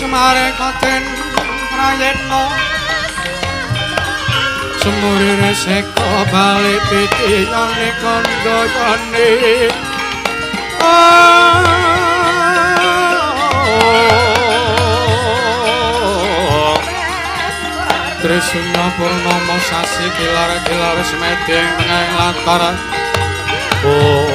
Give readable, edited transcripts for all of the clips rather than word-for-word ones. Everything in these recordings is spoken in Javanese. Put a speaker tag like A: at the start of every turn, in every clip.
A: Semare katen prayitna Semuri reseka bali pitiyane kandhayane. Trisuna Purnama sasi kilar-kilar semedi ing tengahing latar. Oh,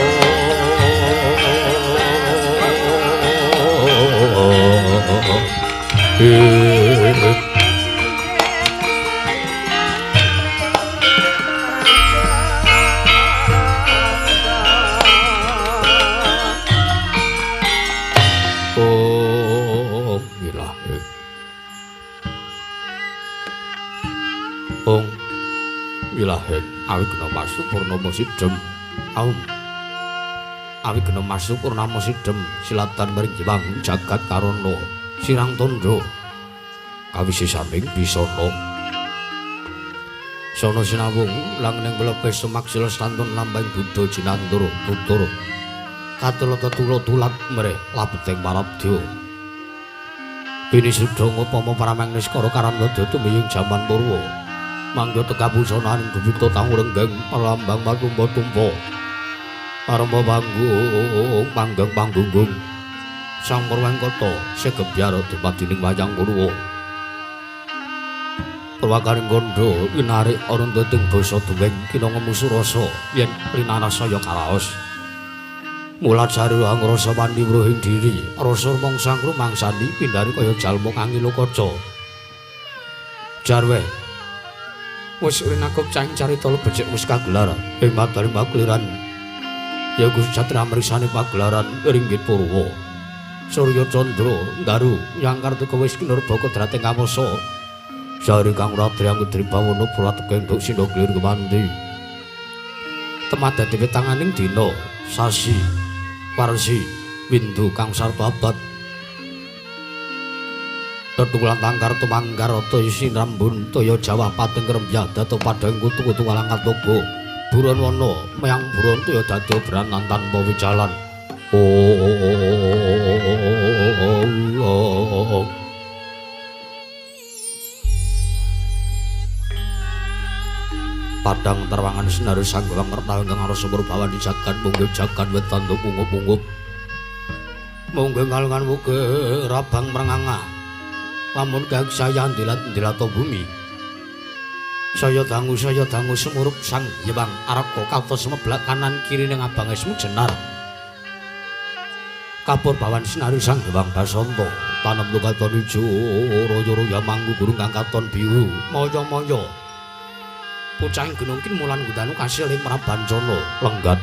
A: ilahi. Ong ilahi awigna masu purnama sidhem. Aum. Awigna masu purnama sidhem silatan mrinjewang jagat karana sirang tandha kawisisaning bisana. Sono sinawung langning mlepes sumaksila stantun lambang buddha jinantur tutur. Katulata tula tulat mreh labeting marabdya. Bini sudha ngupama paramang niskara karamdya tumiying jaman purwa. Mangga tekabusananing gupita tangurenggeng perlambang matumpa-tumpa. Parama panggung panggang panggunggung. Sang Purwangkata segebyar dumadining wayang purwa. Purwakaring kandha winarik arundating basa duweng kinanga musuh rasa yen linarasaya karaos. Mula jare angrasa wani wruhing diri, rasa mangsa ngrumangsani pindari kaya jalma kang ngilu kaca. Jarwe wis rinakup cahing carita becik wis kagelar ing mataring pakeliran. Ya Gusti Satria mriksani pagelaran ringgit purwa. Surya Candra ndaru yang kartika wis kinurba kodrating kawasa. Jare kang radri angudri bawana prateka entuk sindha klir kemandi. Temadati wetanganing dina, sasi, warsi, windu kang sarta abad. Tetulan tangkar tumanggar toya sinrambun toya jawah pating krembyah dato padang kutu-kutu walang katoga. Buron wana meyang buron toya dadi obranan tanpa wijalan. Oh. Padang terwangan sinari sanggawang kerta ingkang arsa purbawan di jagat munggih jagat wetan pungup-pungup. Munggih ngalengan muge rabang mrengangah. Lamun kang saya ndilat-ndilata bumi. Saya dangu sumurup Sang Hyang Araka kados meblak kanan kiri ning abang esmu jenar. Kapur bawan sinari Sang Hyang Basanta tanem katon ijo royo-royo manggu gunung kang katon biru maya-maya. Pucahing gunung kimulan gudanu kasil ing Prabancana lenggat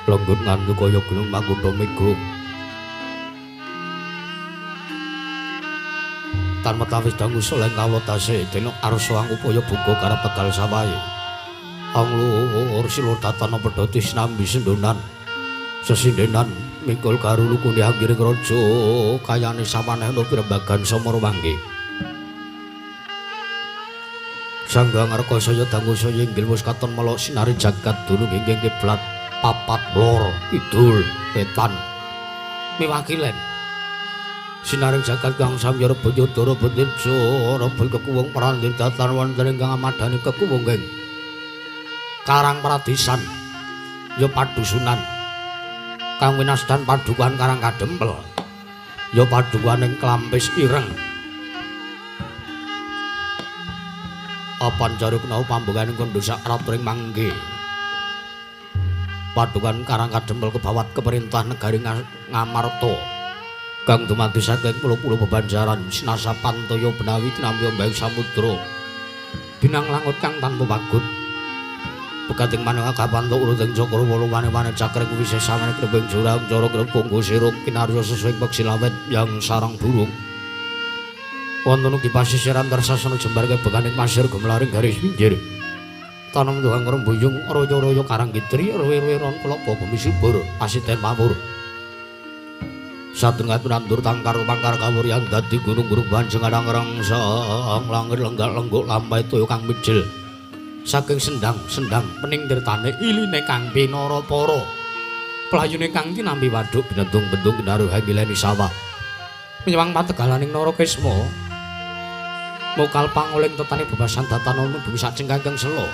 A: lenggut nganti kaya gunung Mangkunda Mega. Tan metawis dangu soleng kawetase dene arsa angupaya buka karep tegal sawahe. Anglur silur tatana pedhoti sinambi sendonan sesindenan mikul karo lukune anggiring raja kayane sawaneh pirembagan samara mangke. Sangga ngarka saya dangu saya inggil wis katon melok sinari jagat dunung ingkang kiblat papat lor kidul wetan miwakilen. Sinaring jagat kang samya rebut yudha rebut teja rebut kekuwung prandir datan wonten ingkang amadani kekuwungging Karang Pradisan ya padusunan kang winastan padukuhan Karang Kadempel ya padukuhan ing Klampis Ireng. Apan jare kenau pambukaning kandha sak raturing mangke padukuhan Karang Kadempel kebawat keperintah negari Ngamarta kang dumadi saking pulo-pulo bebanjaran sinasapan toya benawi tinampi ombeng samudra binang langut kang tanpa pagut pegating manunggal kapanto uruting cakra wolu wane-wane cakring wisesa klebing jurang cara klebung sirung kinarya sesuing peksi lawet yang sarang burung wonten ugi pasisiran tersasana jembar kebeganing pasir gemlaring garis pinggir tanem tuhang rembuyung royo-royo karang kitri ruwe-ruwe ron kelapa bumi subur pasiten mawur. Satengah nandur tangkar pangkar kawuryan dadi gunung-gunung banjengan ngrangsang langit lenggak-lengguk lampahe toya kang mijil saking sendang-sendang pening tirtane iline kang pinara para playune kang tinampi waduk binentung-bentung kinaruh ngileni sawah. Menyewang pategalaning Narakesma. Mokal pangoling tetane bebasan datan ana bumi sacengkang sela.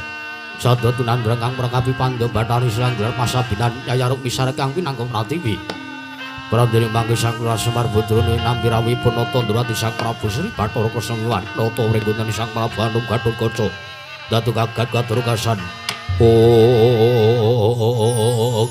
A: Sada tunandra kang prakapi pandha bathari sranggar pasabinan Yaya Rukmi sareng kang pinangka pratiwi. Prandene mangke Sang Lurah Semar Butrane nampi rawuhipun Nata Ndrawati Sang Prabu Sri Bathara Kresna Wiwan Nata wringgunane Sang Prabu Anum Gathotkaca Datu Kagat Kadrukasan. Oh.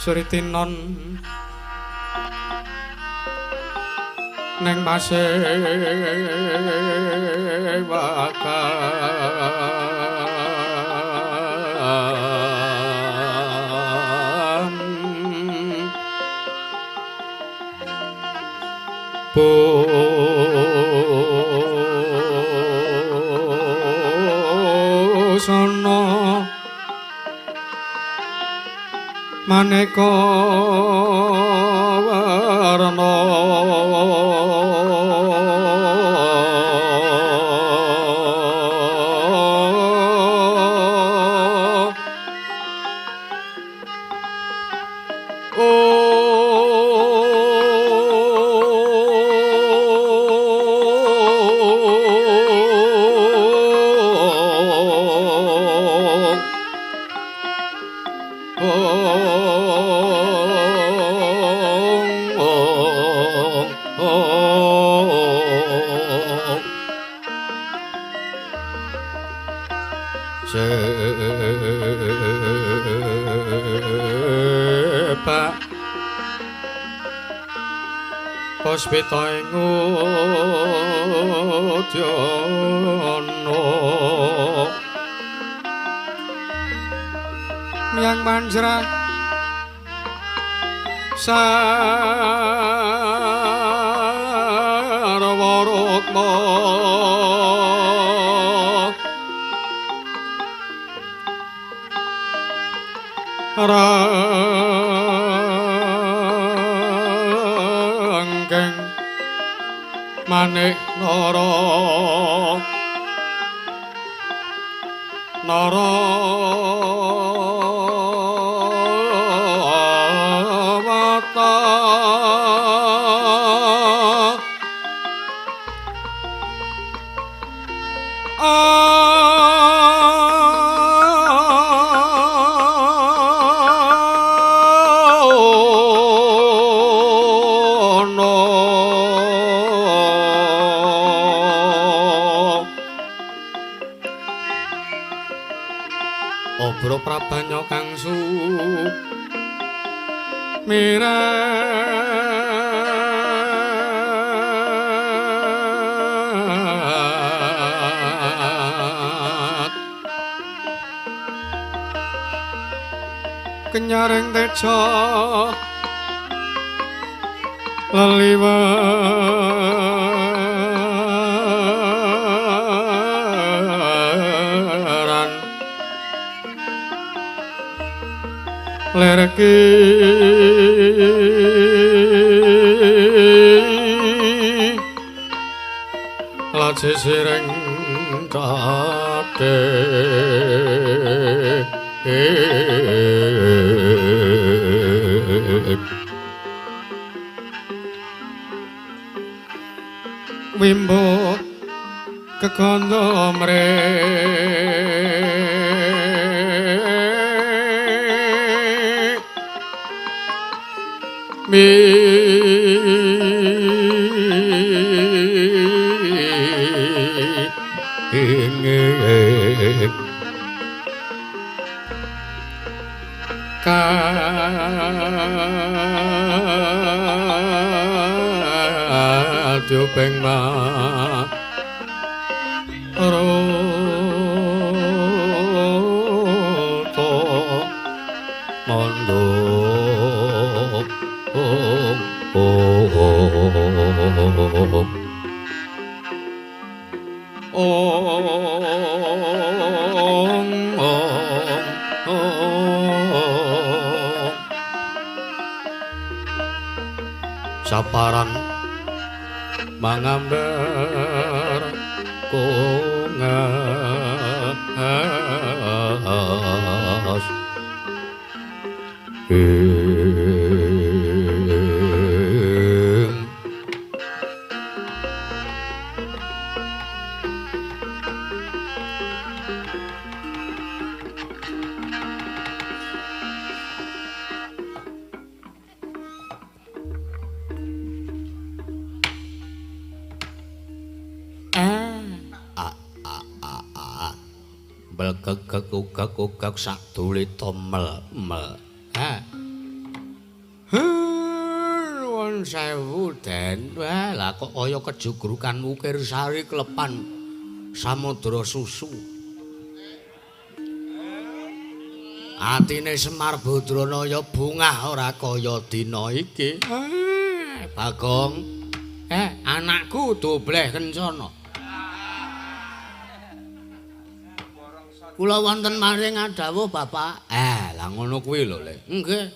A: Sritinon neng pasewakan busana maneka warna oh.
B: Puspita ing udyana miyang manjra sarwa rukma rangkeng manik nara nara wata Obro prabanya kang sumirat kenyaring teja leliweran lerki laje sireng cate wimbo kekondo mre Kadupeng ma roto mondo ong ong ong saparan mangambar kongas Belgegeg sak dulita mel mel. Ha. Nuwun sewu Den. Wah, lah kok kaya kejugrukan ukir sari klepan samudra susu. Atine Semar Badranaya bungah ora kaya dina iki. Bagong. Anakku dobleh kencana. Kula wonten maring adawuh Bapak. Lah ngono kuwi lho, Le. Nggih.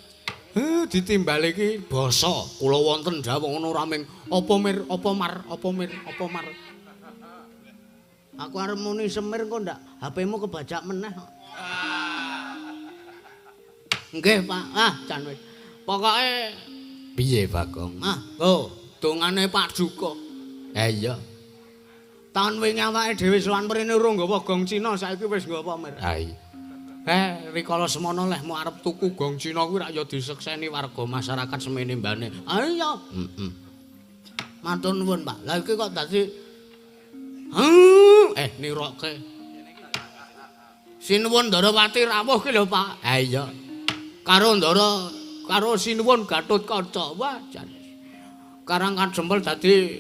B: Ditimbal iki basa. Kula wonten dawuh ngono ora ming apa mir, apa mar, apa mir, apa mar. Aku arep muni semir kok ndak HP-mu kebajak meneh kok. Nggih, Pak. Ah, jan wis. Pokoke piye, Bagong? Ah, oh, dongane Pak Duka. Iya. Taun wingi awake dhewe sowan mrene urung nggawa gong Cina, saiki wis nggawa mir. Ha iya. Rikala semono leh mu arep tuku gong Cina kuwi rak ya disekseni warga masyarakat semene mbane. Ha iya. Heeh. Matur nuwun, Pak. Lah iki kok dadi niroke. Sinuwun Ndarawati rawuh ki lho, Pak. Ha iya. Karo Ndara karo Sinuwun Gatotkaca. Wah, jan. Karang Kadempel dadi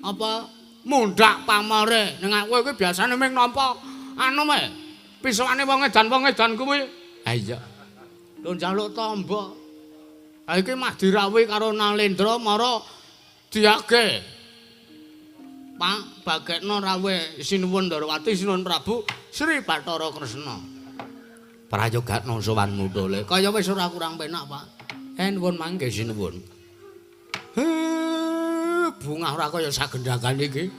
B: apa mundhak pamore. Ning aku iki biasane mung nampa anu me. Pisokane wong edan kuwi.
A: Ha iya.
B: Lho njaluk tamba. Ha iki mah dirawuhi karo Nalendra mara diage. Pak bagekno rawuhe Sinuwun Ndarawati Sinuwun Prabu Sri Bathara Kresna.
A: Prayogakno sowanmu tole.
B: Kaya wis ora kurang penak, Pak.
A: Nuwun mangke sinuwun.
B: Bungah ora kaya sagendhagan iki.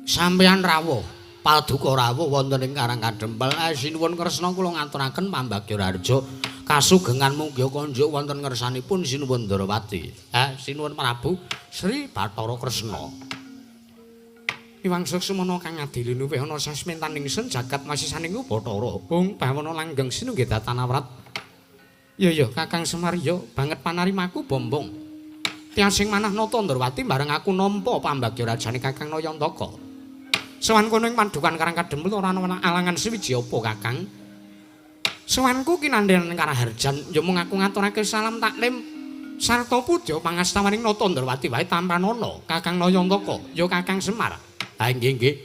A: Sampeyan rawuh, paduka rawuh wonten ing Karang Kadempel. Sinuwun Kresna kula ngaturaken pambagya raharja kasugengan mungya konjuk wonten ngersanipun Sinuwun Ndarawati. Sinuwun Prabu Sri Bathara Kresna. Iwang Suksmana kang adili luwih ana sasmentaning sun jagat masisaning Bathara. Bung bawana langgeng sinunggih datanawrat. Ya ya Kakang Semar ya banget panarimaku bombong. Tiasing manah Nata Ndrawati bareng aku nampa pambagya rajane Kakang Nayantaka. Sowan kono ing padukan Karang Kadempel ora ana alangan suwiji apa Kakang. Sowanku kinandhan karaharjan ya mung aku ngaturake salam taklim sarta puja pangastawaning Nata Ndrawati wae tampanana Kakang Nayantaka ya Kakang Semar. Ha nggih nggih.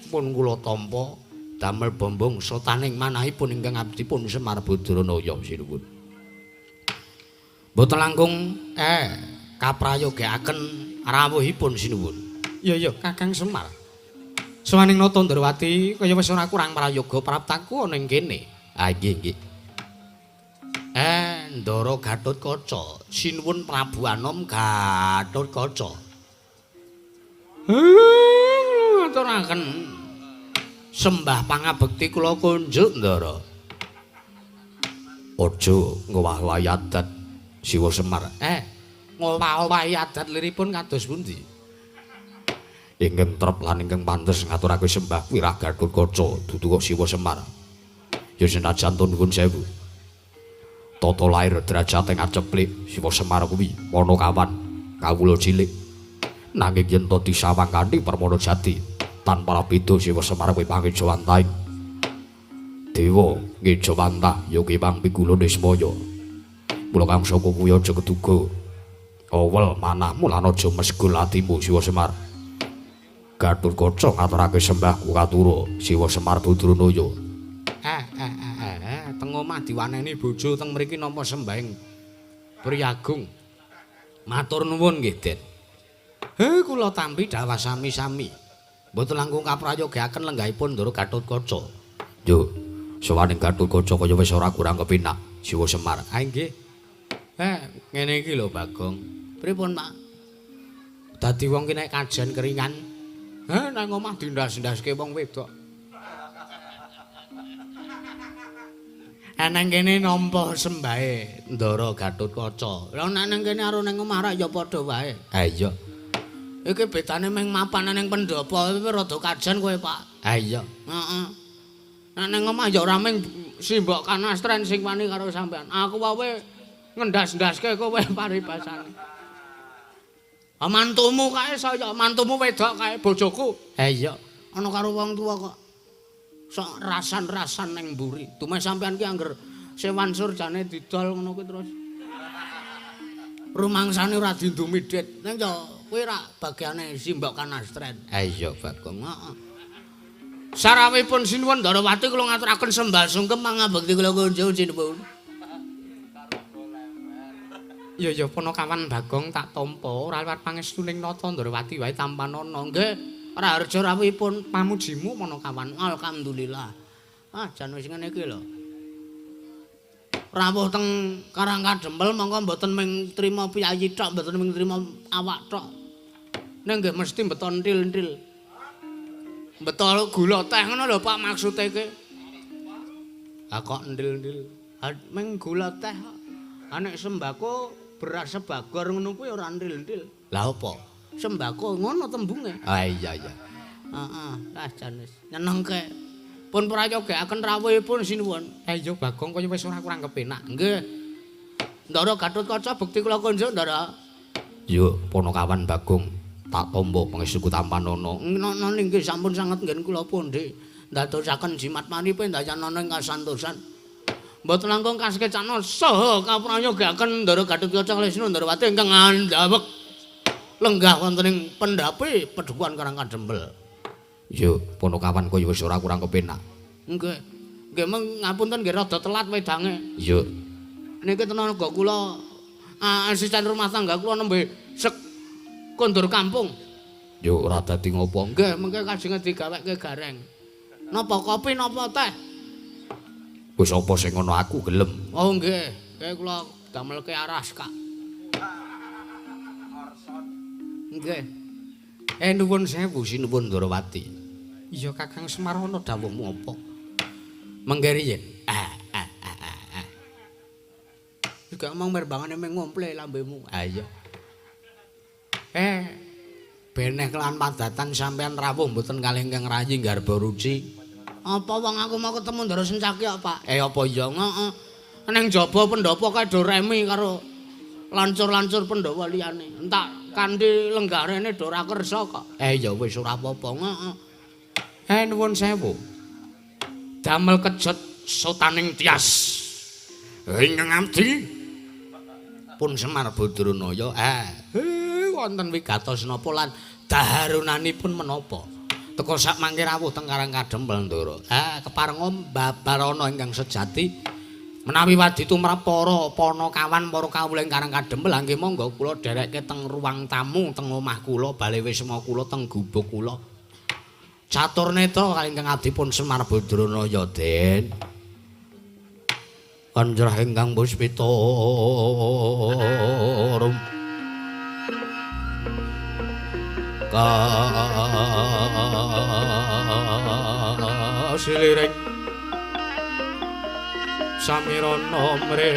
A: Pun kula tampa damel bombong sotaning manahipun ingkang abdipun Semar Badranaya sinuwun. Mboten langkung kaprayogekaken rawuhipun sinuwun. Ya ya Kakang Semar. Sowaning Nata Ndrawati kaya wis ora kurang prayoga praptaku ana ing kene. Ha nggih nggih. Ndara Gatotkaca, sinuwun Prabu Anom Gatotkaca. Ngaturaken sembah pangabekti kula kunjuk Ndara. Aja ngowah-owahi adat Siwa Semar. Ngowah-owahi adat liripun kados pundi? Ingkang trep lan ingkang pantes ngaturake sembah wirah Gatotkaca dudu kok Siwa Semar. Ya senajan to nuwun sewu. Tata lair derajate ngaceplik Siwa Semar kuwi Panakawan kawula cilik. Nanging yen to disawang kanthi permana jati tanpa beda Siwa Semar kuwi pangejawantahing dewa ngejawantah ya kewang pigula Nismaya. Mula kang saka kuwi aja keduga awel manahmu lan aja mesgul atimu Siwa Semar. Gatotkaca ngaturake sembahku katura Siwa Semar Badranaya.
B: Teng omah diwaneni bojo teng mriki nampa sembahing priyagung.
A: Matur nuwun nggih, Den. Kula tampi dhawah sami-sami. Mboten langkung kaprayogaken lenggahipun Ndara Gatotkaca. Yo, sowaning Gatotkaca kaya wis ora kurang kepenak Siwa Semar.
B: Ha nggih. Ngene iki lho Bagong. Pripun, Pak? Dadi wong ki nek kajen keringan, nang omah dindas-ndaske wong wedok. Nang kene nampa sembahe Ndara Gatotkaca. Lah nek nang kene karo nang omah rak ya padha wae.
A: Ha iya.
B: Iki bedane mung mapan ning pendhapa iki rada kajen kowe, Pak.
A: Ha iya.
B: Heeh. Nek nang omah ya ora mung simbok kanastren sing wani karo sampean. Aku wae ngendas-ndaske kowe paribasane. Ah mantumu kae saya, mantumu wedok kae bojoku.
A: Ha iya.
B: Ana karo wong tuwa kok. Sok rasan-rasan ning mburi. Dumeh sampean ki angger sewan surjane didol ngono kuwi terus. Rumangsane ora dindumi dit. Ning ya kuwi rak bagiane simbok kanastren.
A: Ha iya, Bagong.
B: Heeh. Sarawipun Sinuwun Ndarawati kula ngaturaken sembah sungkem pangabekti kula kunjung sinuwun.
A: Ya ya Panakawan Bagong tak tampa ora liwat pangestuning Nata Ndarawati wae tampanana.
B: Nggih. Raharja rawuhipun
A: pamujimu Panakawan.
B: Alhamdulillah. Ah jan wis ngene iki lho. Rawuh teng Karang Kadempel mongko mboten mung trima piyayi tok, mboten mung trima awak tok. Ning nggih mesti mbeto entil-entil. Mbeto gula teh ngono lho Pak maksude iki. Ha kok entil-entil. Mung gula teh kok. Ha nek sembako beras sebagor ngono kuwi ora entil-entil.
A: Lah apa?
B: Sembako ngono tembunge.
A: Ah iya iya.
B: Heeh, ah jan wis nyenengke. Pun prayogekaken rawuhipun sinuwun.
A: Ha iya Bagong kaya wis ora kurang kepenak.
B: Nggih. Ndara Gatotkaca bekti kula kunjuk Ndara.
A: Yo Panakawan Bagong tak tampa pangestuku tampanana.
B: Ngono nggih sampun sanget nggen kula pundi ndadosaken jimat manipe ndayanana ing kasantosan. Mboten langkung kasekecana saha kaprayogaken Ndara Gatotkaca kalih Sina Ndarawati ingkang andhawek lenggah wonten ing pendhape Padukuhan Karang Kadempel.
A: Iya, Ponokawan kaya wis ora kurang kepenak.
B: Nggih. Nggih meng ngapunten nggih rada telat wedange.
A: Iya.
B: Niki tenaga kula asisten rumah tangga kula nembe sek kondur kampung.
A: Yo ora dadi ngopo.
B: Nggih, mengke kajenge digaweke gareng. Napa kopi napa teh?
A: Wis apa sing ngono aku gelem.
B: Oh nggih, nggih kula damelke aras, Kak. Nggih.
A: Nuwun sewu sinuwun Ndarawati. Iya Kakang Semar ana dawuhmu apa? Mengke riyin.
B: Juga omong mirbangane mung ngomple lambemu.
A: Ah iya. Beneh kelan padatan sampean rawuh mboten kalih ingkang rayi nggarba ruci.
B: Apa wong aku mau ketemu Ndara Sencaki kok, Pak?
A: Apa iya?
B: Heeh. Ning jaba pendopo kae do remi karo lancur-lancur Pandhawa liyane. Entak kanthi lenggah rene do ora kersa kok.
A: Ya wis ora apa-apa.
B: Heeh.
A: Nuwun sewu. Damel kejet sotaning tias. Ingkang abdi pun Semar Badranaya. Wonten wigatos napa lan daharunanipun menapa? Teka sak mangke rawuh teng Karang Kadempel Ndara. Keparenga babarana ingkang sejati menawi wadi tumrap para panakawan para kawula ing Karang Kadempel nggih monggo kula dherekke teng ruang tamu teng omah kula bale wisma kula teng gubuk kula. Catur neta kalih ingkang abdi pun Semar Badranaya Den. Kanjrah ingkang puspita rum kasiliring samirana mre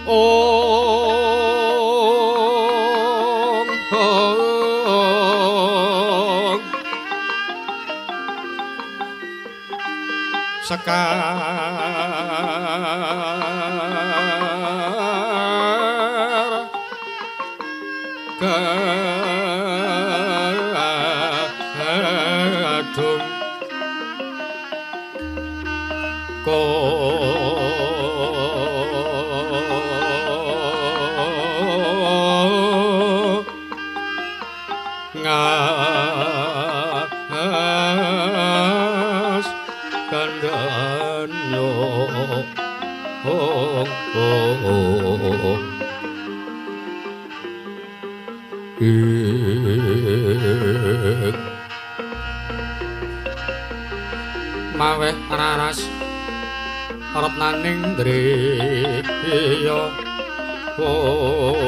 A: ong ong sekar gadung ko ngas kandhano ong ong maweh raras retnaning driya ong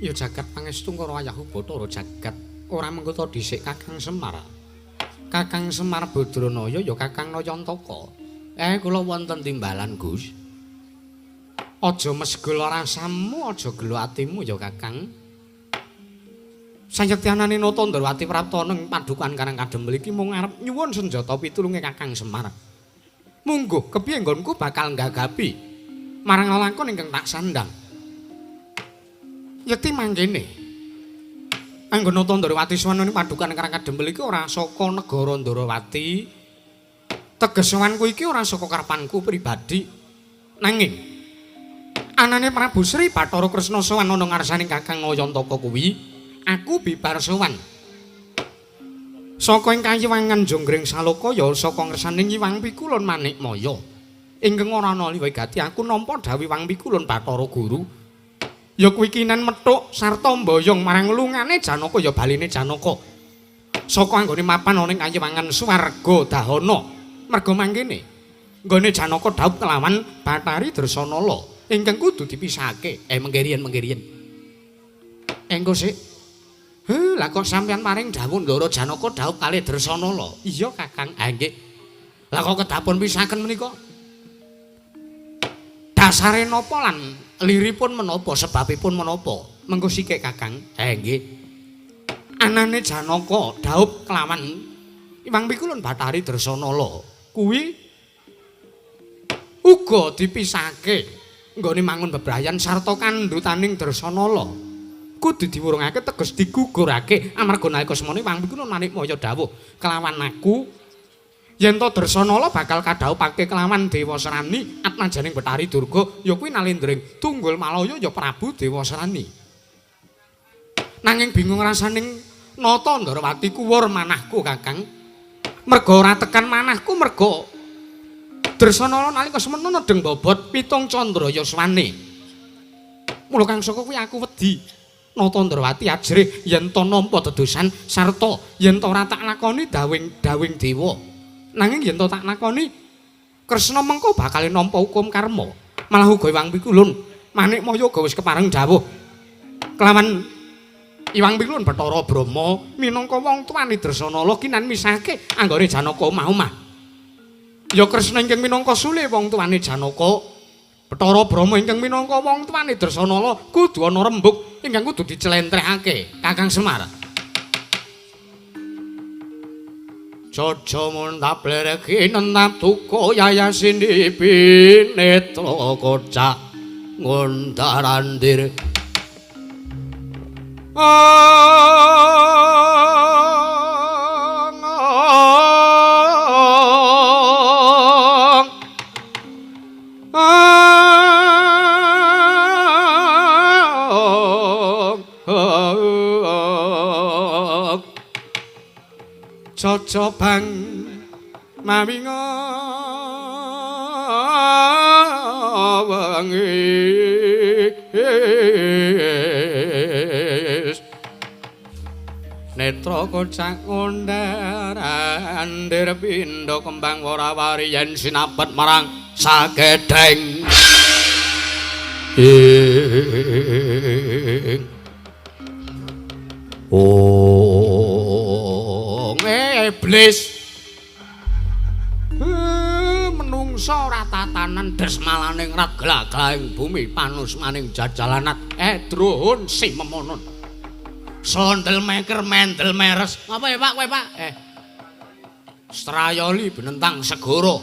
A: Ya jagat pangestu karo ayahku Bathara jagat ora mengkota dhisik Kakang Semar. Kakang Semar Badranaya ya Kakang Nayantaka. Kula wonten timbalan Gus. Aja mesgul rasamu, aja gelo atimu ya Kakang. Sayektianane Nata Ndrawati prapta ning padukuhan Karang Kadempel iki mung arep nyuwun senjata pitulunge Kakang Semar. Mungguh kepiye nggonku bakal nggagapi marang lelakon ingkang tak sandang. Yekti mangkene. Anggon Nata Ndrawati sowan ning padukuhan Karang Kadempel iki ora saka negara Ndrawati. Teges sowanku iki ora saka karepanku pribadi. Nanging anane Prabu Sri Bathara Kresna sowan ana ngarsane Kakang Nayantaka kuwi, aku bibar sowan. Saka ing kayiwangan Jonggring Saloka ya saka ngersane Nyiwang Pikulun Manikmaya. Ingkang ora ana liwegati aku nampa dhawuh Wang Pikulun Bathara Guru. Ya kuwi kinen methuk sarta mboyong marang lungane Janaka ya baline Janaka. Saka anggone mapan ana ing kayiwangan swarga dahana. Merga mangkene nggone Janaka dhaup kelawan Bathari Dresanala. ingkang kudu dipisahake. Mengkeriyen. Engko sik. Heh, lah kok sampeyan paring dawuh Ndara Janaka dhaup kalih Dresanala. Iya, Kakang. Ha nggih. Lah kok kedapun pisahaken menika? Dasare napa lan liripun menapa, sebabipun menapa? Mengko sikik, Kakang. Ha nggih. Anane Janaka dhaup kelawan Iwang Pikulun Bathari Dresanala kuwi uga dipisahake nggone mangun bebrayan sarta kandhutaning Dresanala. Kudu diwurungake teges digugurake amarga nalika semana Iwang Pikulun Manikmaya dawuh kelawan aku yen to Dresanala bakal kadhawupake kelawan Dewa Serani atmajaning Bathari Durga ya kuwi nalendring Tunggul Malaya ya Prabu Dewa Serani. Nanging bingung rasaning nata Ndrawati kuwur manahku, Kakang. Merga ora tekan manahku merga Dresanala nalika semana nedheng bobot pitung candra yaswane. Mula kang saka kuwi aku wedi Nata Ndrawati ajrih yen to nampa dedosan sarta yen to ora tak lakoni dawing dewa. Nanging yen to tak lakoni Kresna mengko bakal nampa hukum karma. Malah uga Iwang Pikulun Manikmaya uga wis kepareng dawuh kelawan Iwang Pikulun Bathara Brahma minangka wong tuwane Dresanala kinan misahke anggone Janaka omah-omah. Ya Kresna ingkang minangka sule wong tuwane Janaka, Bathara Brahma ingkang minangka wong tuwane Dresanala kudu ana rembug ingkang kudu diclentrehake, Kakang Semar. Jaja muntap lereki nentap duka yayasini pinetra kocak ngundarandir. Cocobang mawi wengi netra kocak ngundar-andir pindha kembang wara-wari yen sinapet marang sakedheng ing oh iblis menungsa ora tatanan desmalane ngrat glaglaing bumi panusmaning jajalanat edrohun si memonon sondel meker mendel meres. Ngapa ya Pak kowe Pak? Strayoli benentang segara.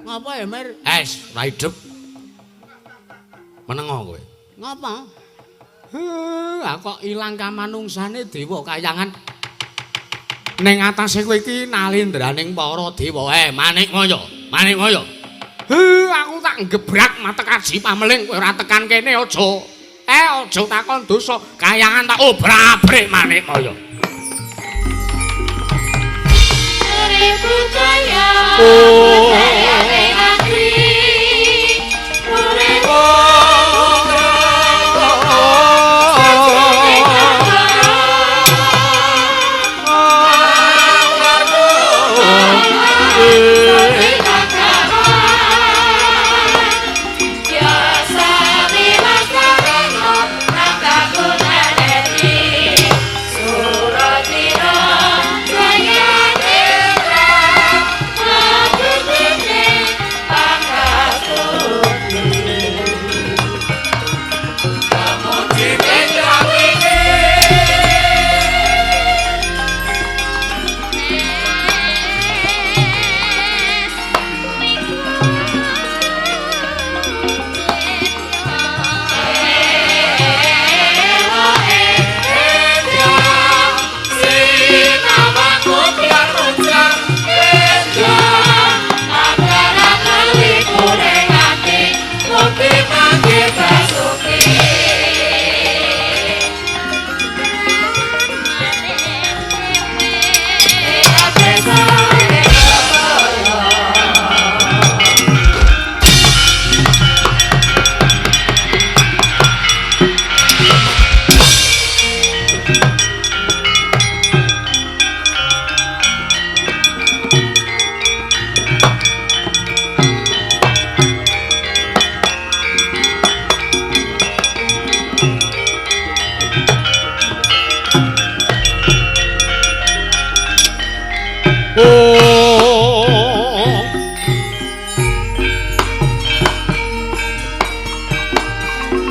A: Ngapa ya Mir? Es ra idep. Menengo kowe. Ngapa? Heh, kok ilang kamanungsane dewa kayangan. Ning atase kowe iki nalendraning para dewa. Manikmaya, Manikmaya. Heh, aku tak gebrak matek aji pameling kowe ora tekan kene aja. Aja takon dosa, kayangan tak obrak-abrik Manikmaya.
C: Urip budaya, budaya ning ati. Urip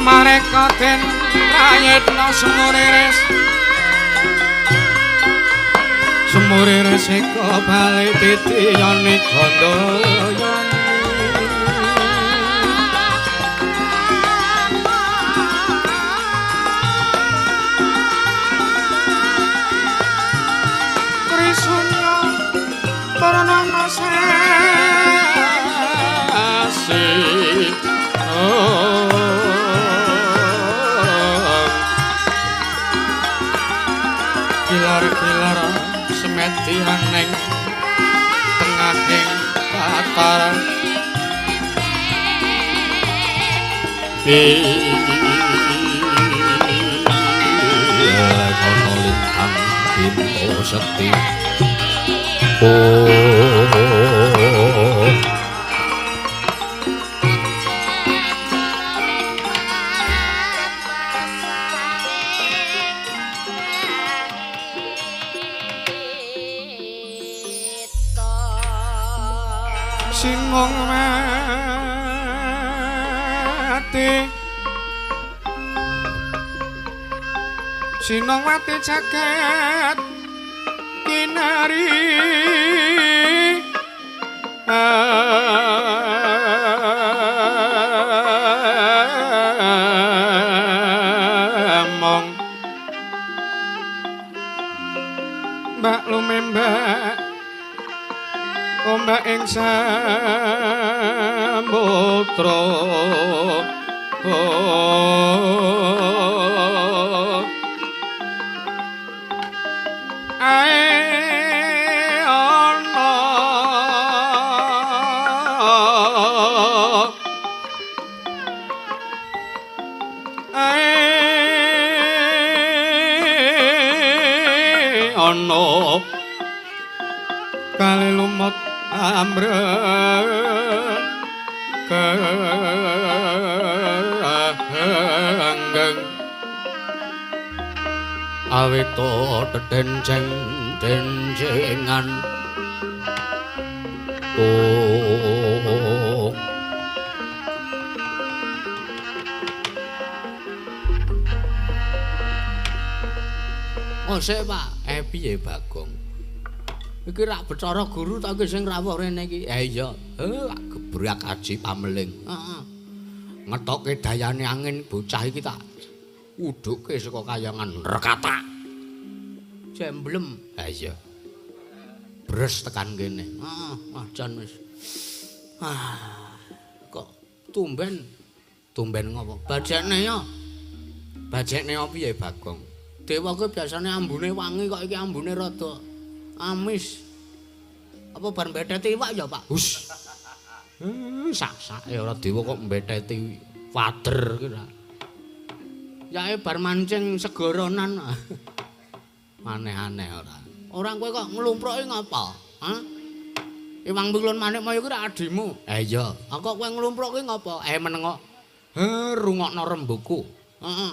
A: Mareka den prayitna semuriris semuriris eka bali titiyani gandayani Trisunya Purnama sasi kilar-kilar semedihan ning tengahing latar kono lintang bimo sekti Sinong mati Sinong mati jagat kinari among Mbak lumembak ombak ing samudra ae ana ae ana kali lumut amreng kenggeng awita dedenceng dencengan oh oh sik Pak piye Bagong iki rak Bathara Guru ta iki sing rawuh rene iki. Iya, lak gebrak aji pameling. Heeh. Ngetoke dayane angin bocah iki tak udhuke saka kayangan rekatak. Jemblem. Ha iya. Bres tekan kene. Heeh, wah jan wis. Ah, kok tumben. Tumben ngopo? Bajekne ya. Bajekne piye Bagong? Dewa kuwi biasane ambune wangi kok iki ambune rada amis. Apa bar mbetheti iwak ya, Pak? Hus. Sak-sake ora dewa kok mbetheti wader ki ra. Yae bar mancing segoronan. Aneh-aneh ora. Ora kowe kok nglumpruki ngapa? Hah? Iwang Pikulun Manikmaya kuwi ra adimu. Eh iya. Kok kowe nglumpruki ngapa? Menengo. Rungokno rembuku. Heeh.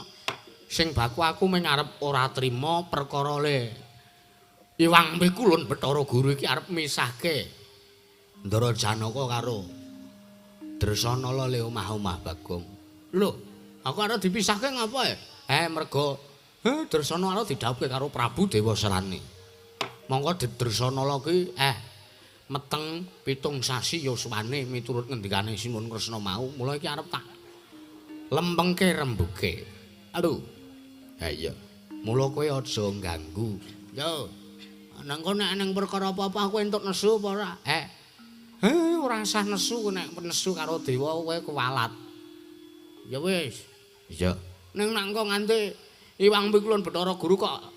A: Sing baku aku mung arep ora trima perkara le Iwang Pikulun Bathara Guru iki arep misahke Ndara Janaka karo Dresanala le omah-omah Bagong. Lho, aku arep dipisahke ngapa e? Mergo Dresanala didhawuhke karo Prabu Dewasrani. Mongko Dresanala ki meteng 7 sasi yuswane miturut ngendikane Sinuwun Kresna mau. Mula iki arep tak lempengke rembuge. Aduh. Ha iya. Mula kowe aja ngganggu. Yo. Nang kono nek eneng perkara apa-apa aku entuk nesu apa ora? Ora usah nesu, nek nesu karo dewa kowe kuwalat. Ya wis. Iya. Ning nek engko nganti Iwang Pikulun Bathara Guru kok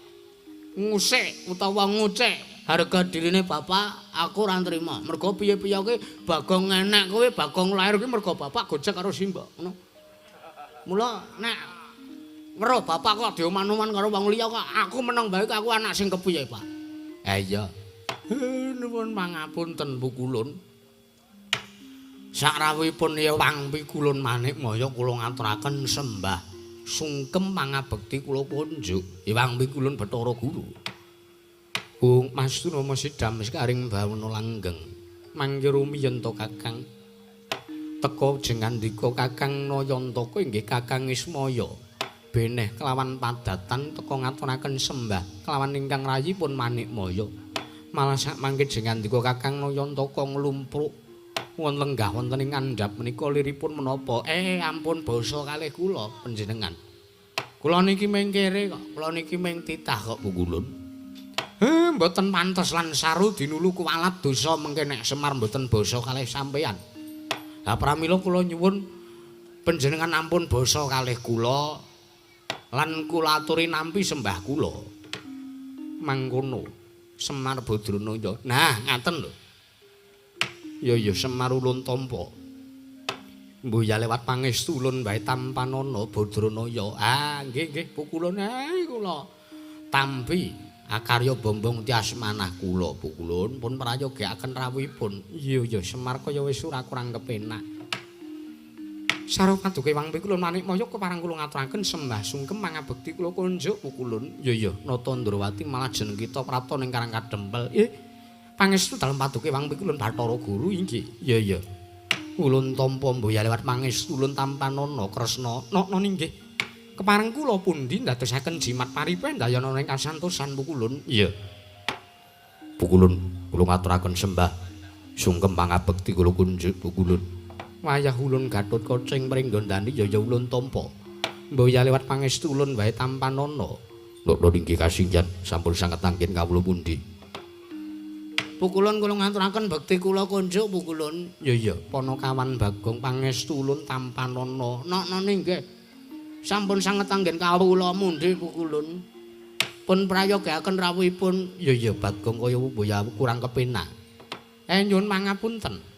A: ngusik utawa ngucek harga dirine bapak, aku ora nrima. Mergo piye-piye kuwi Bagong enek kowe, Bagong lair kuwi mergo bapak gojek karo simbok, ngono. Mula nek weruh bapak kok dioman-oman karo wong liya kok aku meneng bae aku anak sing kepiye, Pak? Iya. Nuwun pangapunten Pukulun. Sakrawuhipun Iwang Pikulun Manikmaya kula ngaturaken sembah sungkem pangabekti kula kunjuk Iwang Pikulun Bathara Guru. Bung Mas Tunama sidam sekaring bawana langgeng mangke rumiyin to Kakang. Teka jengandika Kakang Nayantaka inggih Kakang Ismaya. Beneh kelawan padatan teka ngaturaken sembah kelawan ingkang rayipun Manikmaya. Malah sak mangke jengandika Kakang Nayantaka nglumpruk wonten lenggah wonten ing ngandhap menika liripun menapa? Ampun basa kalih kula panjenengan. Kula niki ming kere kok, kula niki ming titah kok pukulun. Mboten pantes lan saru dinulu kuwalat dosa mengke nek Semar mboten basa kalih sampeyan. Lah pramila kula nyuwun panjenengan ampun basa kalih kula lan kula aturi nampi sembah kula. Mangkono Semar Badranaya. Nah, ngaten lho. Ya ya Semar ulun tampa. Mbuya lewat pangestu ulun wae tampanana Badranaya. Ah, nggih nggih pukulun kula tampi akarya bombong tias manah kula pukulun pun prayogyaken rawuhipun. Iya ya Semar kaya wis ora kurang kepenak. Sareng paduka Hyang Pikulun Manikmaya kepareng kula ngaturaken sembah sungkem mangabekti kula kunjuk pukulun. Iya ya Nata Ndrawati malah jeneng kita prapta ning Karang Kadempel. Pangestu dalem paduka Hyang Pikulun Bathara Guru inggih. Iya ya. Ulun tampa mboya lewat pangestu ulun tampanana Kresna. Nokno inggih. Kepareng kula pundi ndadosaken jimat paripendayana ing kasantosan pukulun. Iya. Pukulun kula ngaturaken sembah sungkem pangabekti kula kunjuk pukulun. Wayah ulun Gathotkaca ing pringgondani ya ya ulun tampa. Mboya lewat pangestu ulun wae tampanana. Nokno inggih kasinggihan sampun sanget anggen kawula pundi. Pukulun kula ngaturaken bekti kula kunjuk pukulun. Ya ya, Panakawan Bagong pangestu ulun tampanana. Nokno inggih. Sampun sanget anggen kawula mundhi pukulun. Pun prayogaken rawuhipun. Ya ya Bagong kaya mboya kurang kepenak. Nyuwun pangapunten.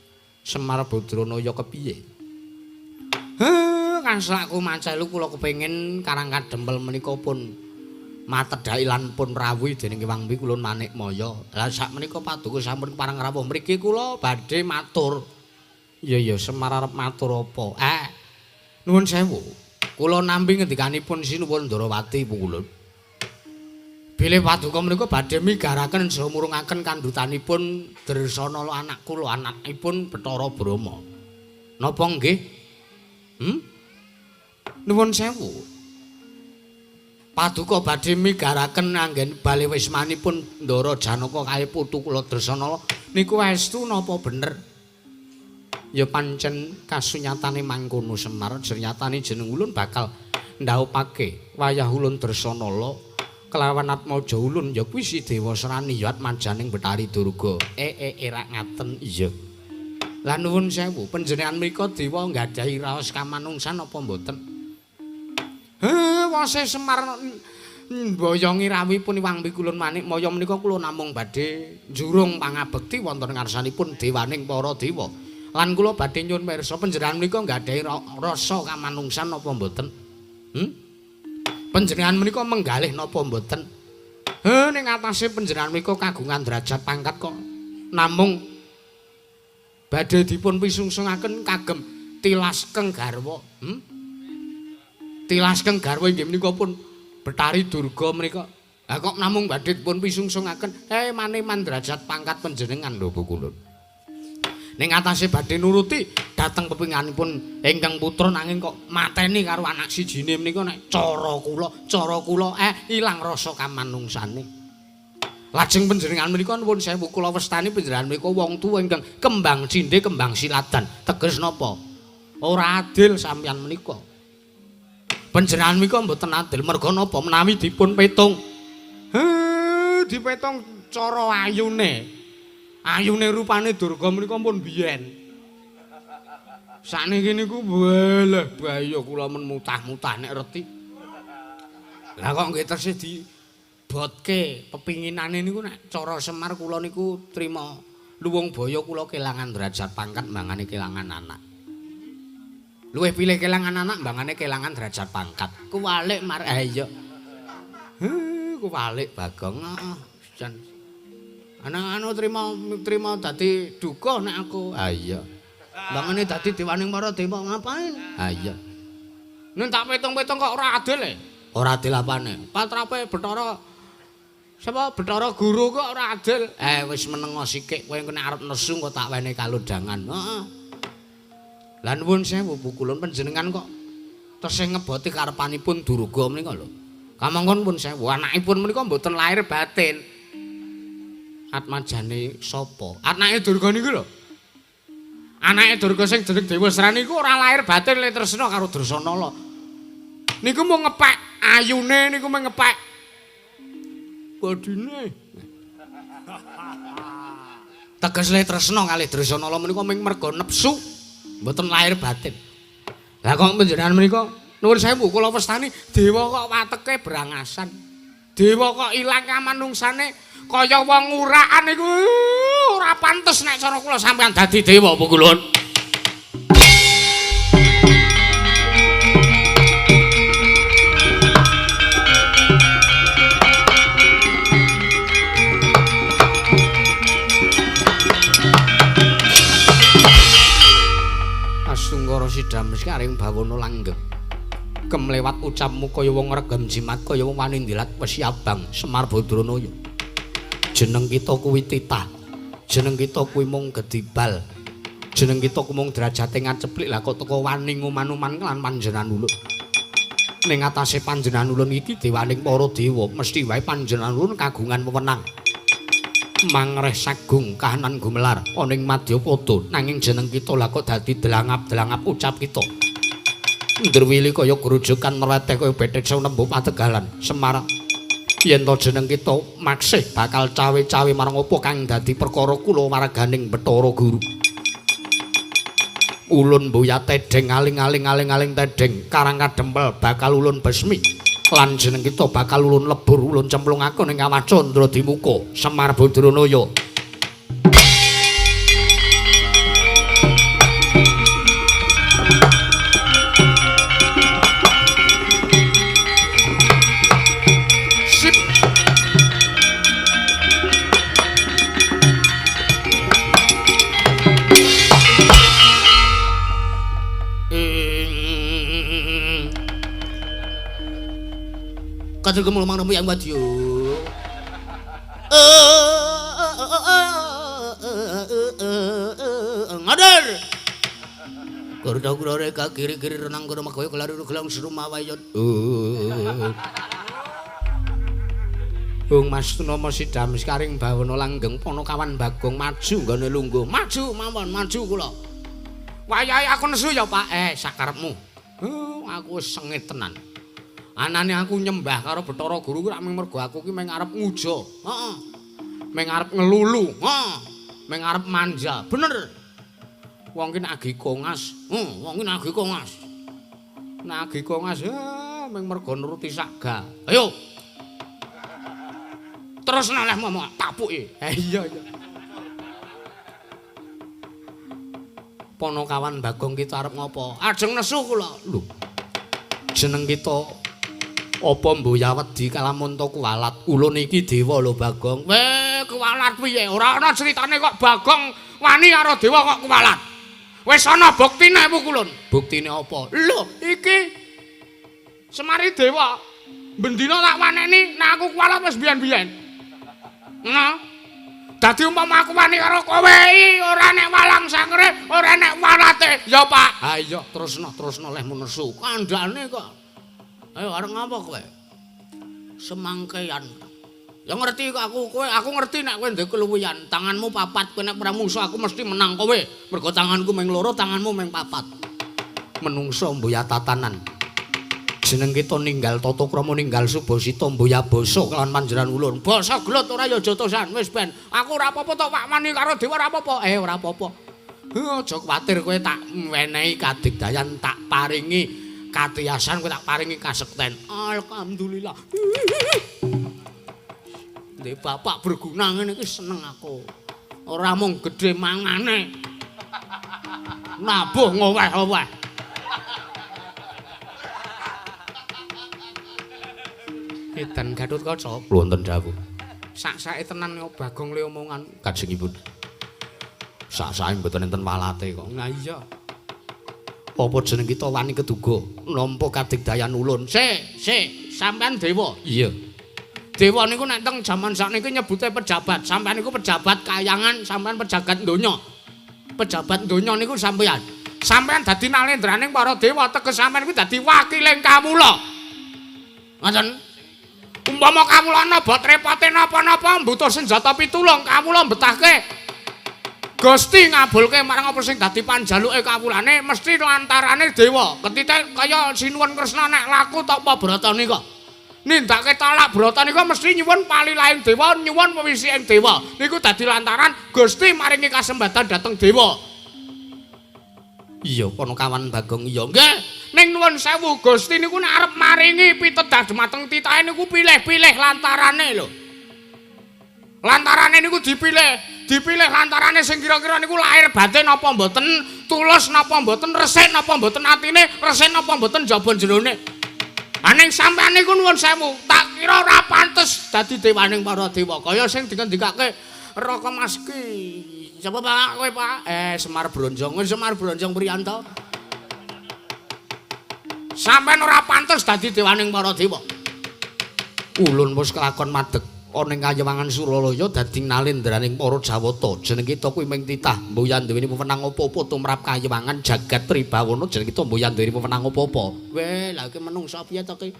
A: Semar Badranaya kepiye? Kanslaku mancelu kula kepengin Karang Kadempel menika pun matedhaki lan pun rawuhi dening Hyang Pikulun Manikmaya. Lah sak menika paduka sampun kepareng rawuh mriki kula badhe matur. Ya ya Semar arep matur apa? Nuwun sewu. Kula nampi ngendikanipun Sinuwun Ndrawati pukulun. Bilih paduka menika badhe migaraken saha murungaken kandhutanipun Dresanala anak kula anakipun Bathara Brahma. Napa nggih? Nuwun sewu. Paduka badhe migaraken anggen bali wismanipun Ndara Janaka kalih putu kula Dresanala niku estu napa bener? Ya pancen kasunyatane mangkono Semar, jernyatane jeneng ulun bakal ndaupake wayah ulun Dresanala kelawan atmaja ulun ya kuwi si Dewa Serani ya atmajaning Bathari Durga. Rak ngaten iya. Lah nuwun sewu, panjenengan menika dewa nggadahi raos kamanungsan apa mboten? Wase Semar mboyongi rawuhipun Hyang Pikulun Manikmaya menika kula namung badhe njurung pangabekti wonten ngarsanipun dewaning para dewa. Lan kula badhe nyuwun pirsa panjenengan menika nggadahi rasa kamanungsan napa mboten? Panjenengan menika menggalih napa mboten? Ning atase panjenengan menika kagungan derajat pangkat kok namung badhe dipun pisungsungaken kagem tilas keng garwa. Tilas keng garwa inggih menika pun Bathari Durga menika. Lah kok namung badhe dipun pisungsungaken maneman derajat pangkat panjenengan lho pukulun. Ning atase badhe nuruti dhateng pepinganipun ingkang putra nanging kok mateni karo anak sijine menika nek cara kula ilang rasa kamanungsane. Lajeng panjenengan menika nuwun sewu kula wastani panjenengan menika wong tuwa ingkang kembang cindhe kembang siladan. Teges napa? Ora adil sampeyan menika. Panjenengan menika mboten adil merga napa menawi dipun petung. Dipetung cara ayune. Ayune rupane Durga menika pun biyen. Sakniki niku weleh bahaya kula men mutah-mutah nek reti. Lah kok nggih tesih dibotke pepinginane niku nek cara Semar kula niku trima luwung baya kula kelangan derajat pangkat mbangane kelangan anak. Luwih pilih kelangan anak mbangane kelangan derajat pangkat. Kuwalik mar iya. Kuwalik Bagong. Heeh, jan. Ana trima dadi duka nek aku. Ha iya. Mbangane dadi dewaning para dewa ngapain? Ha iya. Nek tak petung-petung kok ora adil e. Ora adil apane? Patrape Bathara sapa Bathara Guru kok ora adil. Wis menengo sikik kowe nek arep nesu kok tak wenehi kalodhangan. Heeh.
B: Lah nuwun sewu pukulun panjenengan kok tesih ngeboti karepanipun Durga menika lho. Kamangka pun sewu anakipun menika mboten lahir batin. Atmajane sapa? Anake Durga niku lho. Anake Durga sing jeneng Dewasra niku ora lahir batin le tresna karo Dresanala. Niku mung ngepek ayune niku mung ngepek bodine. Teges le tresna kalih Dresanala menika mung merga nepsu mboten lahir batin. Lah kok panjenengan menika nuwun sewu kula wastani dewa kok wateke brangasan. Dewa kok ilang kamanungsane kaya wong urakan niku ora pantes nek cara kula sampeyan dadi dewa pukulun. Astungkara sidam sekaring bawana langgeng. Kemlewat ucapmu kaya wong regem jimat kaya wong wani ndilat wesi abang Semar Badranaya. Jeneng kita kuwi titah. Jeneng kita kuwi mung gedibal. Jeneng kita kuwi mung derajate ngaceplik lah kok teko wani nguman-uman lan panjenengan ulun. Ning atase panjenengan ulun iki dewaning para dewa, mesti wae panjenengan ulun kagungan wewenang. Mangreh sagung kahanan gumelar ana ing madyapada nanging jeneng kita lah kok dadi delangap-delangap ucap kita. Ndrwili kaya grujukan mreteh kaya bethek nembu pategalan Semar. Yen to jeneng kita maksih bakal cawe-cawe marang apa kang dadi perkara kula warganing Bathara Guru. Ulun mboya tedheng aling-aling-aling-aling tedheng karang kadempel bakal ulun besmi. Lan jeneng kita bakal ulun lebur ulun cemplungake ning kawah Candra Dimuka Semar Badranaya. Sip. Katur kemul mang yang wadyo. Ngadar. Kurda kurare ka kiri-kiri renang kono makoyo kelari gelang serumah wayot. Bung Mas Tunama sidam sekaring bawana langgeng Panakawan Bagong maju nggone lungguh. Maju mawon, maju kula. Wayahe aku nesu ya, Pak. Sakarepmu. Aku wis sengit tenan. Anane aku nyembah karo Bathara Guru kuwi rak mung mergo aku ki mung arep nguja. Heeh. Mung arep ngelulu. Heeh. Mung arep manja. Bener. Wong ki nek kongas. Heeh, wong ki nek kongas. Nek kongas mung mergo nuruti saga. Ayo. Terus noleh momok tapuki. Iya iya. Panakawan Bagong kita arep ngopo? Ajeng nesu kula. Lho. Jeneng kita apa mboya wedi kalamunta kuwalat? Ulun iki dewa lho Bagong. Weh, kuwalat piye? Ora ana critane kok Bagong wani karo dewa kok kuwalat. Wis ana buktine pukulun. Buktine apa? Lho, iki Semari dewa. Bendina tak waneni nek aku kuwalat wis biyen-biyen. Ngono. Dadi umpama aku wani karo kowe iki ora nek walang sangkere, ora nek walate. Ya, Pak. Ha iya, terusno, terusno lehmu nesu. Kandhane kok. Ayo arep ngapa kowe? Semangkean. Ya ngerti kok aku kowe, aku ngerti nek kowe ndek keluwihan. Tanganmu papat, kowe nek perang musuh aku mesti menang kowe. Mergo tanganku mung loro, tanganmu mung papat. Menungso mboya tatanan. Jeneng kita ninggal tata krama ninggal subasita mboya basa kelawan panjenengan ulun. Basa gelut ora ya jotosan wis ben. Aku ora apa-apa tok Pak wani karo dewa ora apa-apa. Ora apa-apa. Aja kuwatir kowe tak wenehi kadigdayan tak paringi katiyasan kowe tak paringi kasekten. Alhamdulillah. Ndek bapak berguna ngene iki seneng aku. Ora mung gedhe mangane. Nabuh ngoweh-oweh. Edan Gatotkaca wonten dawuh. Sak-sake tenan kok Bagong le omongan kajengipun. Sak-sake mboten enten walate kok. Lah iya. Apa jeneng kita wani keduga nampa kadigdayan ulun? Sik, sik, sampean dewa. Iya. Dewa niku nek teng jaman sakniki nyebute pejabat. Sampean niku pejabat kayangan, sampean pejabat donya. Pejabat donya niku sampean.
A: Sampeyan dadi nalendraning para dewa, teges sampeyan kuwi dadi wakiling kawula. Ngoten. Umpama kawula napa repote napa-napa mbutuh senjata pitulung, kawula mbetahke Gusti ngabulke marang apa sing dadi panjaluke kawulane mesti lantarane dewa. Ketite kaya Sinuwun Kresna nek laku tapa brata nika. Nindakake talak brata nika mesti nyuwun palilahing dewa, nyuwun wewisiking dewa. Niku dadi lantaran Gusti maringi kasembatan dhateng dewa. Iya, Panakawan Bagong iya. Nggih, ning nuwun sewu Gusti niku nek arep maringi pitedah dumateng titahe niku pilih-pilih lantarane lho. Lantarane niku dipilih. Dipilih lantarane sing kira-kira niku lahir batin napa mboten, tulus napa mboten, resik napa mboten atine, resik napa mboten jaba jerone. Ha ning sampeyan niku nuwun sewu, tak kira ora pantes dadi dewaning para dewa. Kaya sing dingendikake Raka Maski. Sapa Pak kowe Pak? Semar Bronjong. Semar Bronjong Priyanto. Sampeyan ora pantes dadi dewaning para dewa. Ulun wis kelakon madeg ana ing kayewangan Suralaya dadi nalendraning para Jawata. Jeneng kita kuwi ming titah mboyan duweni wewenang apa-apa tumrap kayewangan jagat Tribawana. Jeneng kita mboyan duweni wewenang apa-apa. Weh, lha iki menungsa piye to ki?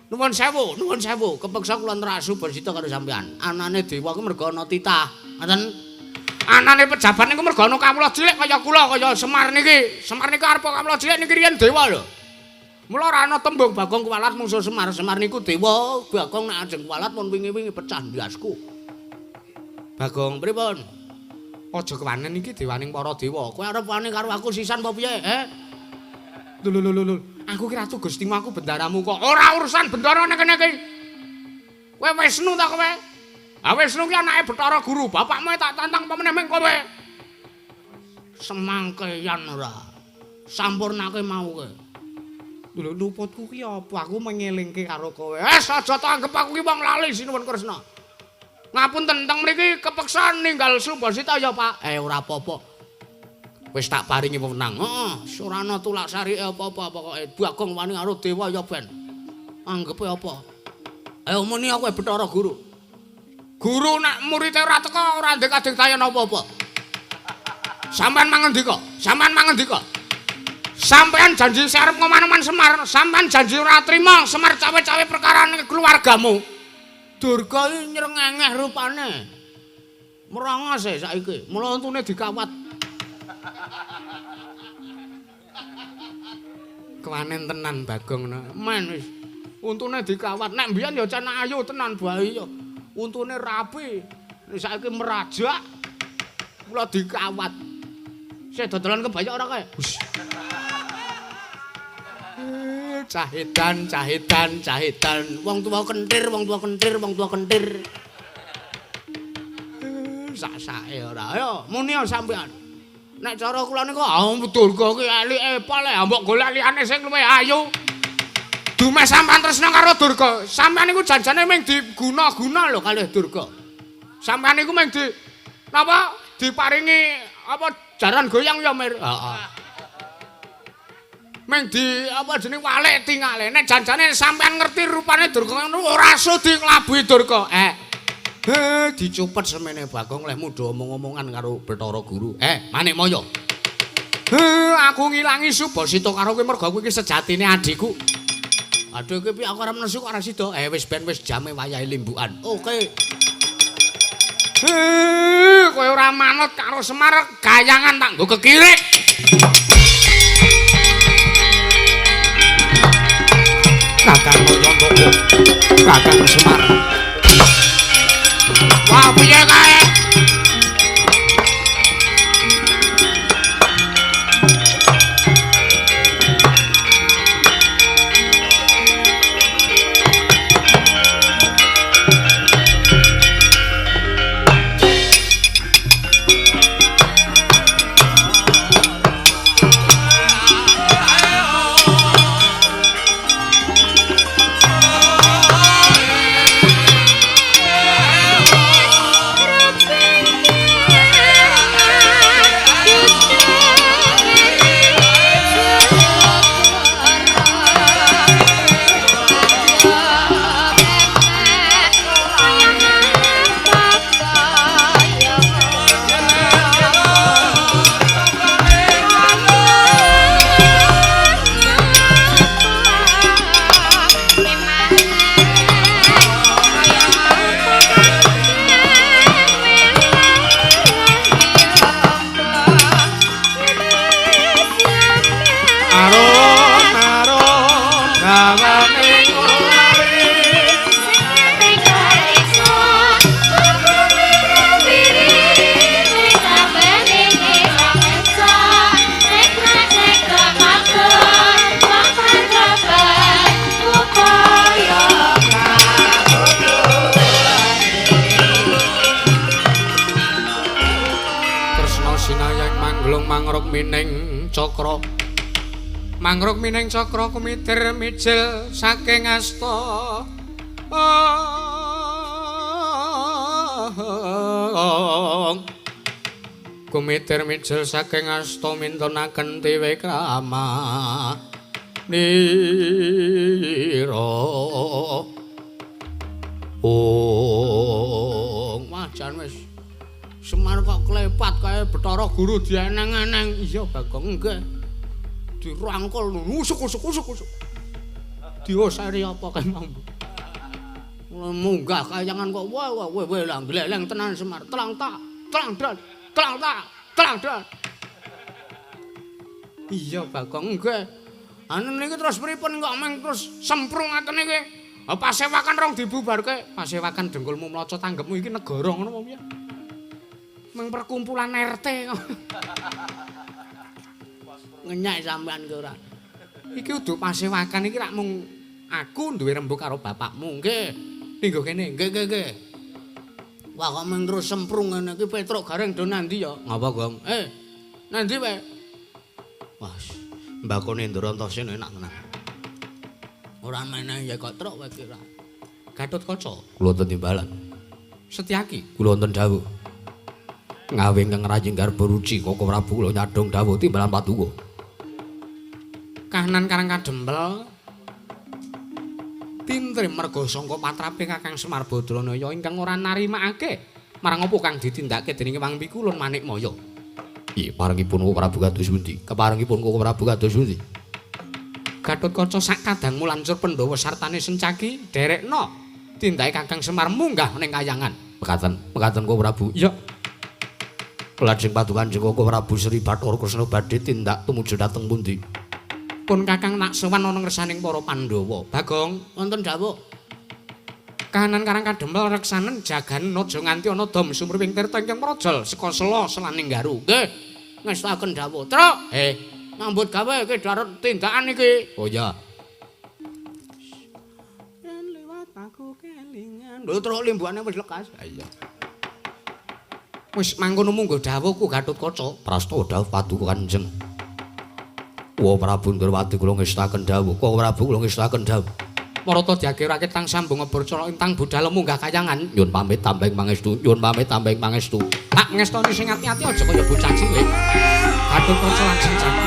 A: Nuwun sewu, nuwun sewu. Kepeksa kula nerak subasita karo sampeyan. Anane dewa kuwi mergo ana titah. Ngoten. Anane pejabat niku mergo ana kawula cilik kaya kula, kaya Semar niki. Semar niku arep kawula cilik niki riyen dewa lho. Mula ora ana tembung Bagong kuwalat mungsuh Semar. Semar niku dewa, Bagong nek ajeng kuwalat pun wingi-wingi pecah ndasku. Bagong pripun? Aja kewanen iki dewaning para dewa. Kowe arep wani karo aku sisan apa piye, he? Lho lho lho lho. Aku ki ratu Gustimu, aku bendaramu kok. Ora urusan bendara nek kene iki. Kowe Wisnu ta kowe? Ha Wisnu ki anake Bathara Guru, bapakmu tak tantang apa meneh ming kowe. Semangkeyan ora. Sampurnake mau kowe. Lho luputku ki apa? Aku mengelingke karo kowe. Wes aja tanggep aku ki wong lali Sinuwun Kresna. Ngapunten teng mriki kepeksa ninggal Subasita ya, Pak. Ora apa-apa. Wis tak paringi wewenang. Heeh, ora ana tulak sarike apa-apa pokoke. Bagong wani karo dewa ya ben. Anggepe apa? Ayo muni aku Bathara Guru. Guru nek murite ora teka ora ndek kadang tayan apa-apa. Sampeyan mangendika, sampeyan mangendika. Sampeyan janji arep ngoman-oman Semar, sampeyan janji ora trima Semar cawe-cawe perkarane keluargamu. Durga iki nyrengengeh rupane. Merongos e saiki, mula untune dikawat. Kewanen tenan Bagong. Men wis. Untune dikawat. Nek mbiyen ya can ayu tenan bae ya. Untune rapi. Nek saiki merajak. Mula dikawat. Sik dodolan kebayak ora kae? Cahidan, cahidan, cahidan. Wong tua kentir, wong tua kentir, wong tua kentir. Sak-sake ora. Ayo, muni sampean. Nek cara kula niku ah Durga ki elike pale, mbok golek liyane sing luwih ayu. Dumeh sampean tresna karo Durga. Sampean niku janjane mung diguna-guna lho kalih Durga. Sampean niku mung di napa diparingi apa jaran goyang ya, Mir? Heeh. Meng di apa jeneng walik tingale. Nek janjane sampean ngerti rupane Durga ngono ora sudi nglabuhi Durga. Dicupet semene Bagong leh mudha omong-omongan karo Bathara Guru. Manikmaya. Aku ngilangi Subasita karo kowe mergo kowe iki sejatine adhiku. Aduh iki piye aku arep nesu kok ora sida. Wis ben wis jame wayahe limbukan. Oke. Kowe ora manut karo Semar gayangan tak nggo kekirik. Kakang Moyontoko, Kakang Semar. Wah, piye kae? Mangruk mining cakra, mangruk mining cakra kumitir mijil saking asta. Kumitir mijil saking asta mintunaken tiwikrama nira. Oh,
B: wah jan wis Semar kok klepat kae Bathara Guru dieneng-eneng. Iya Bagong, nggih. Dirangkul usuk usuk usuk usuk. Dioseri apa kae mau. Munggah kayangan kok wah wah wah lah gleleng tenan Semar. Telang tak, telang dan, telang tak, telang dan. Iya Bagong, nggih. Anu niki terus pripun kok meng terus semprung ngaten iki. Pasewakan rong dibubarke.
A: Pasewakan dengkulmu mloco tanggepmu iki negara ngono apa piye? Meng perkumpulan RT kok.
B: Ngenyek sampean ki ora.
A: Iki udu pasewakan iki rak mung aku duwe rembug karo bapakmu.
B: Nggih.
A: Linggo kene.
B: Nggih nggih nggih. Wah kok meng terus semprung ngene iki Petruk Gareng do nandi ya?
A: Ngapa, Gong?
B: Nandi wae.
A: Wah, mbakone Ndrantasena enak tenan.
B: Ora meneh ya kok truk wae ki ora.
A: Gatotkaca,
D: kula wonten timbalan.
A: Setyaki,
D: kula wonten dawuh. Ngawe ingkang rajing garba ruci Koko Prabu kula nyadong dawuh timbalan paduka.
A: Kahanan Karang Kadempel tintrim merga sangka patrape Kakang Semar Badranaya ingkang ora narimakake marang apa kang ditindakake dening Wang Piku lan Manikmaya.
D: Iya, parengipun Koko Prabu kados pundi? Keparengipun Koko Prabu kados pundi?
A: Gatotkaca sak kadangmu lancur Pandhawa sartane Sencaki derekno tindake Kakang Semar munggah ning kayangan.
D: Mekaten, mekaten Koko Prabu.
A: Iya.
D: Lajeng paduka Kanjeng Koko Prabu Sri Bathara Kresna badhe tindak tumuju dhateng pundi?
A: Pun Kakang nak sowan ana ngersaning para Pandhawa. Bagong,
B: wonten dawuh.
A: Kahanan Karang Kadempel reksanen jagan aja nganti ana dom sumriping tirta ingkang mrojol saka sela selaning garu.
B: Nggih, ngestakaken dawuh. Truk, nyambut gawe iki daret tindakan iki.
D: Oh iya.
B: Yen liwat aku kelingan. Lho truk limbukane wis lekas.
D: Ha iya.
A: Wis mangkono munggo dawuhku Gatotkaca.
D: Prastawa dawuh paduka Kanjeng. Wa Prabu Ndrawati kula ngestakaken dawuh. Koko Prabu kula ngestakaken dawuh.
A: Marata diagirake tang sambung ngebor cala intang budal munggah kayangan.
D: Nyun pamit tambeng pangestu, nyun pamit tambeng pangestu.
A: Tak ngestoni sing ati-ati aja kaya bocah cilik. Gatotkaca lan Sencaki.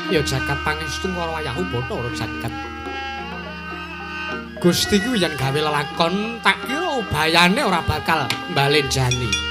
A: Ya jagat pangestu karo wayahku Bathara jagat. Gusti ku yen gawe lelakon tak kira ubayane ora bakal mbalenjani.